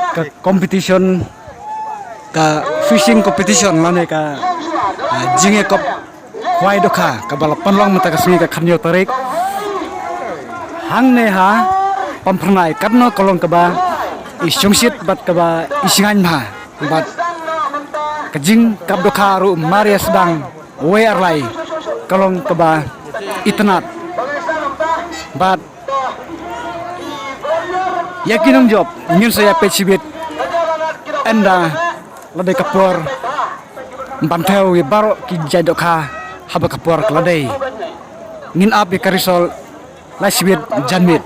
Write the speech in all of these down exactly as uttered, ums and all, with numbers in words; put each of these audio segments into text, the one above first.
Ka competition, ka fishing competition lane ka, ah, jingïakop khwai dohkha kaba la pynlong mynta ka sngi ka khatnïew tarik hangne ha Pamphyrnai, katno ka long kaba i shongshit bad kaba i shngaiñ bha. Bad ka jingkap dohkha ruh mar ïa sdang wei ar lai ka long kaba itynnad. Bad ïa ki nongjop ngin sa ïa peit shibit ynda la dei ka por ban thew ïa baroh ki jait dohkha haba ka por ka la dei. Ngin ap ïa ka result la shibit janmiet.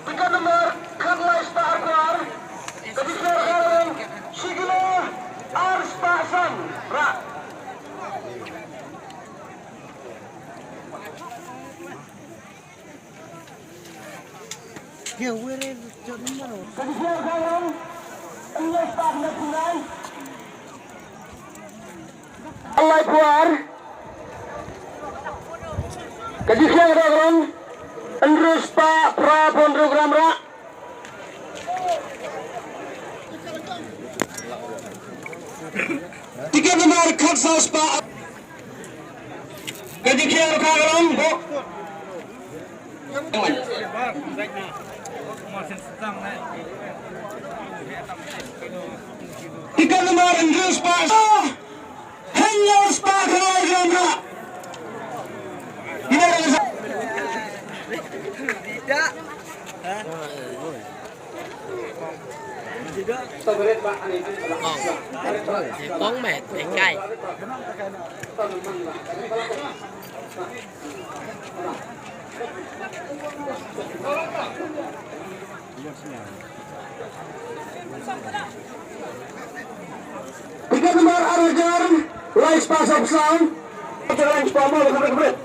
Tiket number khatlai spah arphew ar. Ka jingkhiah ka long shi kilo arspah san rah. Ka jingkhiah ka long lai spah hynñiewphew lai. Lai phew ar. Ka jingkhiah ka long hynriew spah phra phew hynriew gram rah. Tiket number khatsaw spah. Ka jingkhiah ka long bok. Tiket number hynriew spah. Hynñiew spah khyndai gram rah. Ina da sa. Ong, ong meh, kai. Tiket number ar hajar lai spah saw phew saw. Lai spah mo, khamret, khamret.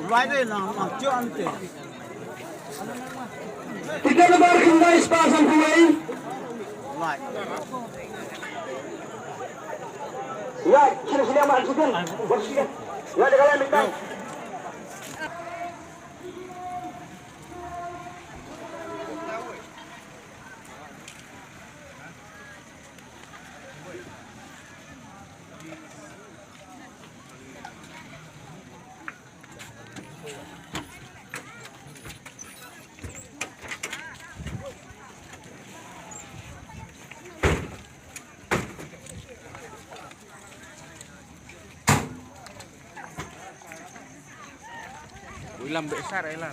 Lai dei na ma jo ante. Tiket number khyndai spah san phew wei. Lai. Ïa, sini, sini, Ahmad, sini. Buat sini. Ïa, dia kalah minta. Ulam besar ai la.